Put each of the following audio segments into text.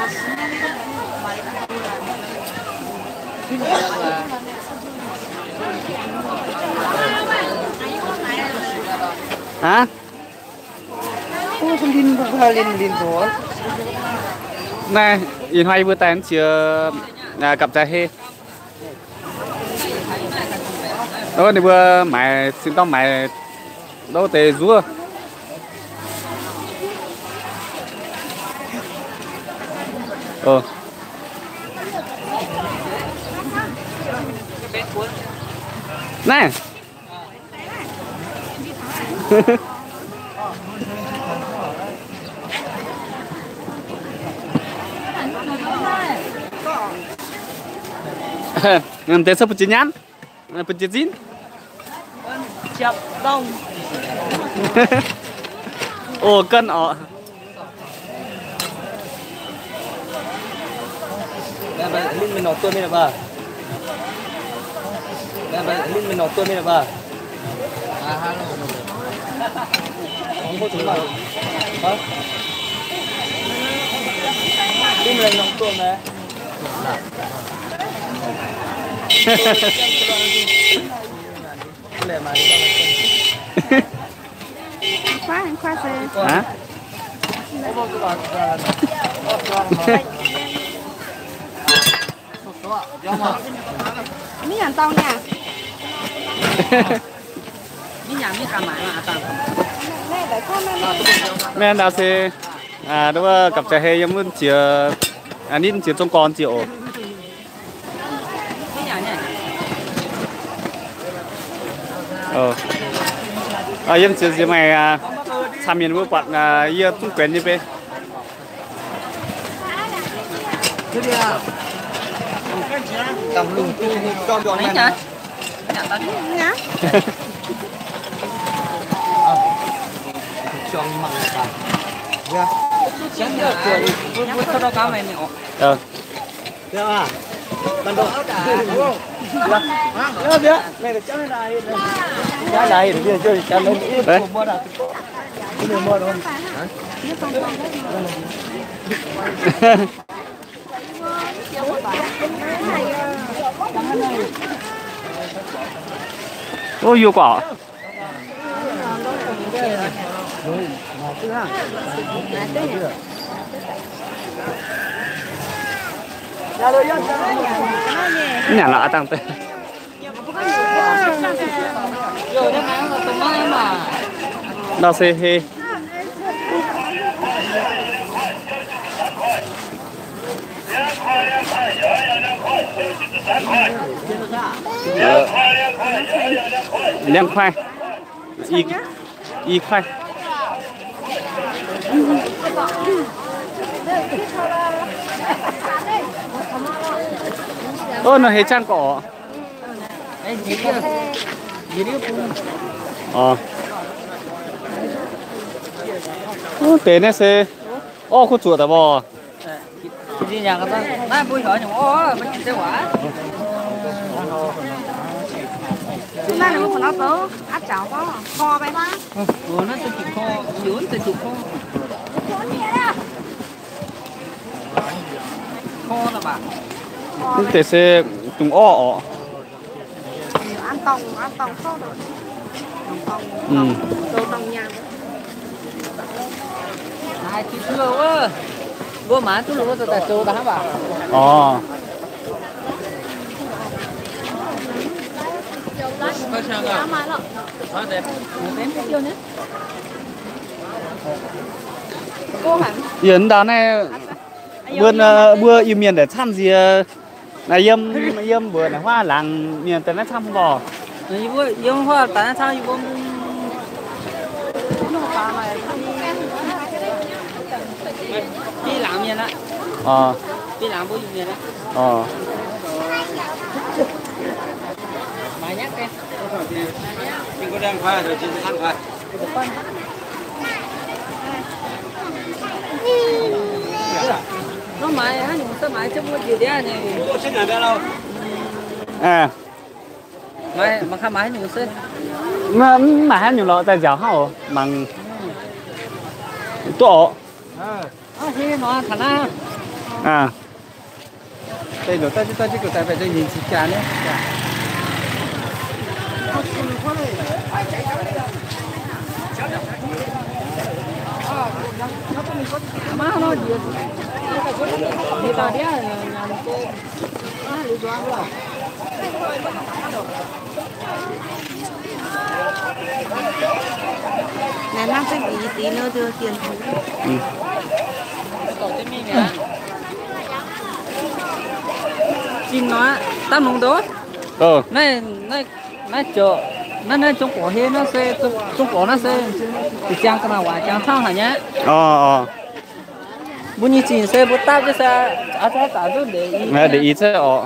Aa? Naaiv ih hnoi yie mbuo daaih ziex, aa, gapv za'hei. Ninh mbuo maaiz, cingx dorngh maaiz ndouv deix nzuov. Naaiv. Deix cuotv bun jiex nyaanh, bun jiex nzin. O, ganh oc. Hah? Mv nyanc dau niaa. Mienh ndau se, aa, wuov gapv za'hei yiem wuov jiex, aa, nitv jiex zong gorn jiex oc. Yiem ziex nziex maaih, aa, camv mienh mbuo buatc, aa, yie zungv guenx nyei bei. Ov, yie guaax. Mv nyanc lorqc, aa dangh deix. Ndau se hei. Liangv kuaih. I, i kuaih. Ov, nor hei zangv gorqv. Ov, deix naaiv se orv kuv zuoqc daaih mborqc. Mv deix se dungz orv orqc. Mbuo maaiz duqv lungh daaih zoux daaih hnangv baac. Orv. Yie ndau naaiv mbuo, mbuo Iu-Mienh daaih camv nziex. Naaiv yiem, yiem mbuo naaiv huaav laangz mienh daaih naaiv camv mborqc. Yie mbuo yiem huaav daaih naaiv camv, yie mbuo biv laangz mienh aqv. Orv. Biv laangz mbuo Iu-Mienh aqv. Orv. Aa, mv maaih haaix nyungc lorqc, daaih nziaauc hnangv oc, mangc duqv oc. Aa. Deix ndoqc daaih, daaih, daaih, daaih, daaih, daaih, Naaiv nangv zengv i deix nor, dien. Jin nor, dangh nongx ndoqc. Naaiv, naaiv, naaiv ziouc, naaiv, naaiv Zong-Guoqv heh naaiv se, Zong-Guoqv naaiv se, ziqc ziangx ga'naaiv waac ziangx camv haic nyei. Mbuo nyei zingh se mbuo dapv jienv se, aa, zaqc nzunc ndeic i, ndeic i cuotv oc.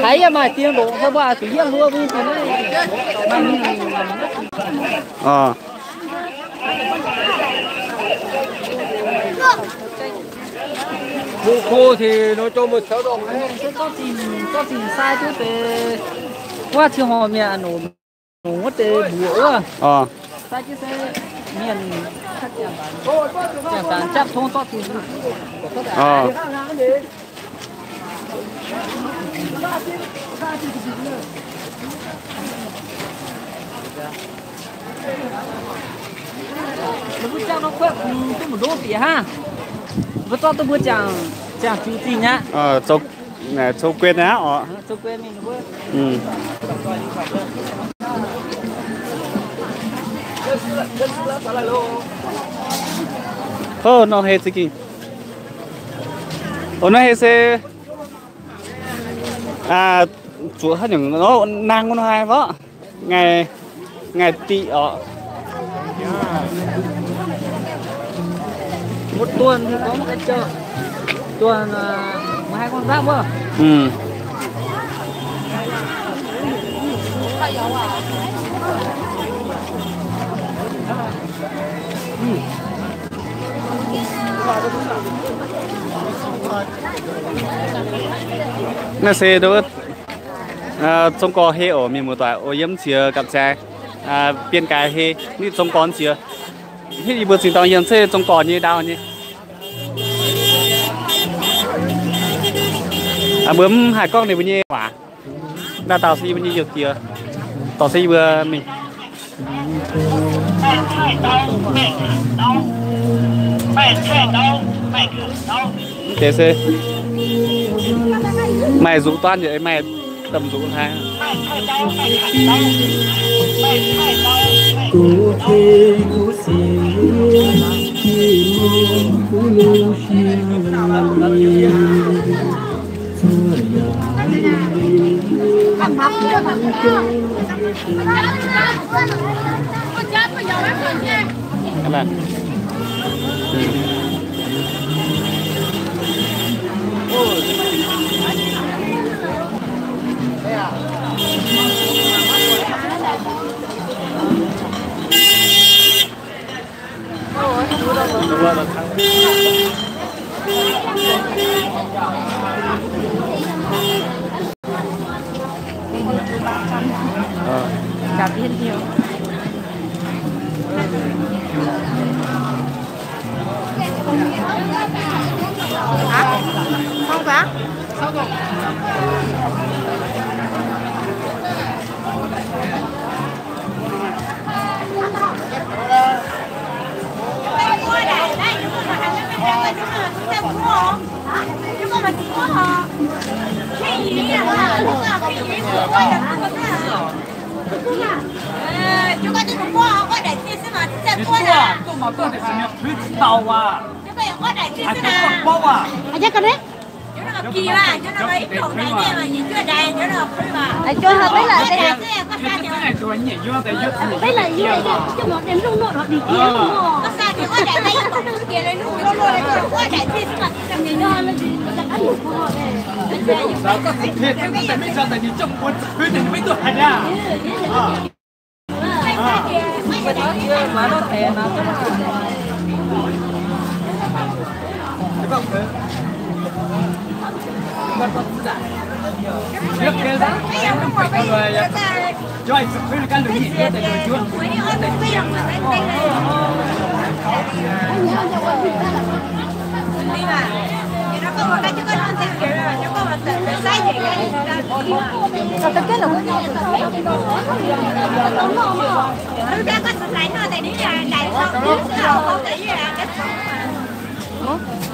Haiz yaac maaih ding longc, se mbuo zuqc hietv hluo mbuo nyei zingh naaiv. Mbuo ko se nor, zorqv zingh, zorqv zingh sai duqv deix, wuov cin-horngh mienh nongc, nongc wuov deix mbuoqc wuov. Sai jienv se mienh, janx-zanc japv tong zorqv zingh. Mbuo jangv nor kuotv kungx duqv mbu'ndongv bieqc hnangv. Mbuo zorqv duqv mbuo jangx, jangx zuqc zingh aqv. Zoux guenx aqv oc. Hov, nor heh za'gengh. Oc, nor heh se, aa, zuqc haaix nyungc nor, nangh nor haaix mv baac. Ngaih, ngaih diqc oc. Mbuo duonh gorngv, duonh, aa, mbuo haiz gorngv nzapv wuov. Naaiv se Zong-Gorx heh oc, mienh muoz-doic. O, yiem ziex gapv zaeng, aa, Bienh Gaaix heh, nitv Zong-Gorx ziex. Hitv yie mbuo zinh dorngx yiem se Zong-Gorx nyei ndau nyei. Aa, mbuo mv haih gorngv ninh mbuo nyei waac. Naaiv dauh se yie mbuo nyei youh diex, dorh se yie mbuo mingh. Deix se maaih nzuqc duan yaac maaih domh nzuqc hnangv.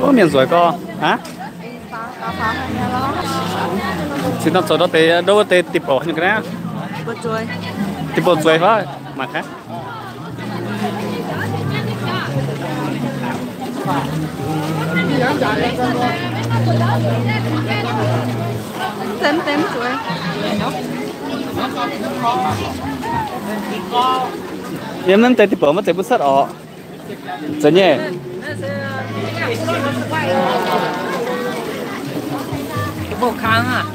Ov, mienh nzueic gorx. Aa? Cingx daaih zoux ndau deix, ndau wuov deix diqc bouc nyei ga'naaiv. Diqc bouc zueiz fai? Mangc gaax. Yiem naaiv deix diqc bouc maiv zeiz mbuo cuotv orqc. Zeiz nyei. Diqc bouc kangx.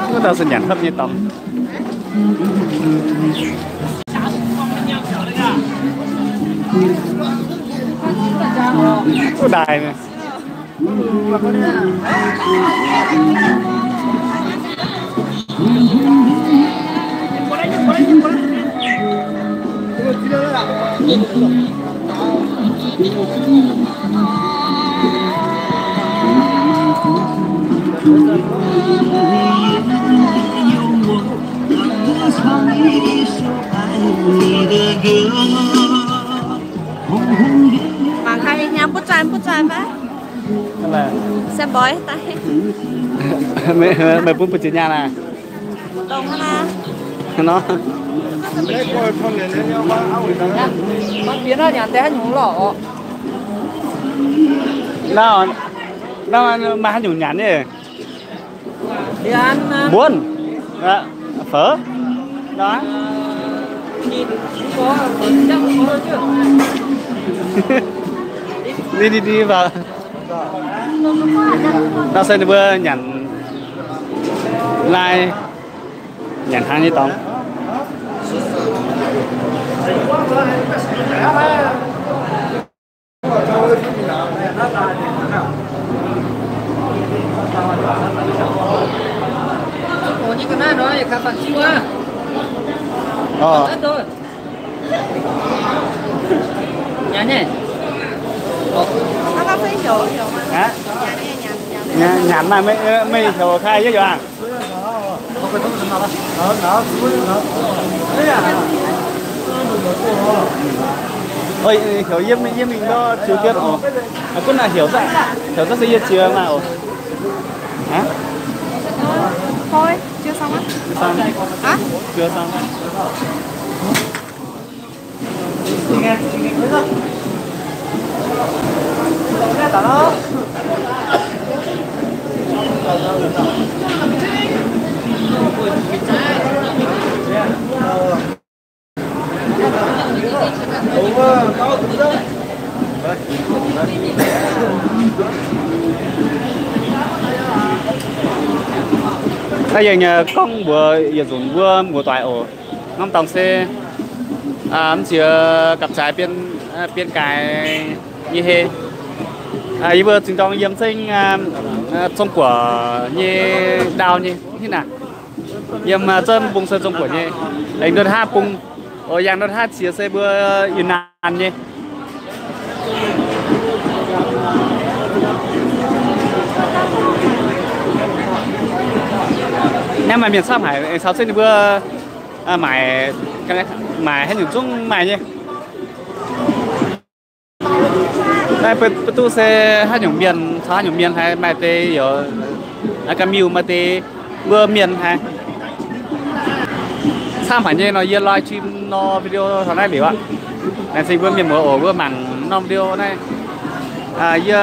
Wuov dauh se nyanc hopv nyei dorngx. Wuov daaih. Mangc gaax, ih hnoi butv zaih butv zaih fai? Se mborqv daaih. Meih bun mbu'ziex nyaanh aqv? Dongh hnangv naaiv nor. Naaiv, naaiv maaih haaix nyungc nyanc nyei? Mbuonv, fouv. Ni, ni, ni, naaiv se ninh mbuo nyanc lai, nyanc hnangv nyei dorngx. Hnangv naaiv se heuc, heuc maiv? Nyanc, nyanc maaih, meih heuc khai yie yaac. Heuc yie mingh ndau ziux jienv oc. Gunv naaic heuc zaqv, heuc zaqv se yie ziux maaih oc. Naaiv yie nyei gorngv mbuox yietc nzunc mbuo muoz-doic oc. Norm dorngx se mv ziex gapv-zaaix bienx, bienx gaaix nyei hei. Yie mbuo zingh dorng yiem zengv Zong-Guoqv nyei ndau nyei hnangv naaic. Yiem zengv bung se Zong-Guoqv nyei, aengx ndon haav bung, o, yangh ndon haav qiex se mbuo Yietc Naamh nyei. Naaiv maaih mienh camv haic, aengx caux zengv ninh mbuo maaic, maaic haaix nyungc zungv maaih nyei. Naaiv beiv duqv se haaix nyungc mienh caux haaix nyungc mienh haiz maaih deix youz, ga'miuh maaih deix mbuo mienh haiz camv haic nyei nor, yie live stream nor video taux naaiv liuz aqv. Laengz zingh mbuo mienh muoz oc, mbuo mangc norm video naaiv. Yie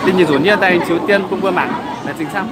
dinh nyei nzunc yie daaih ziux dien bun mbuo mangc. Laengz zingh camv.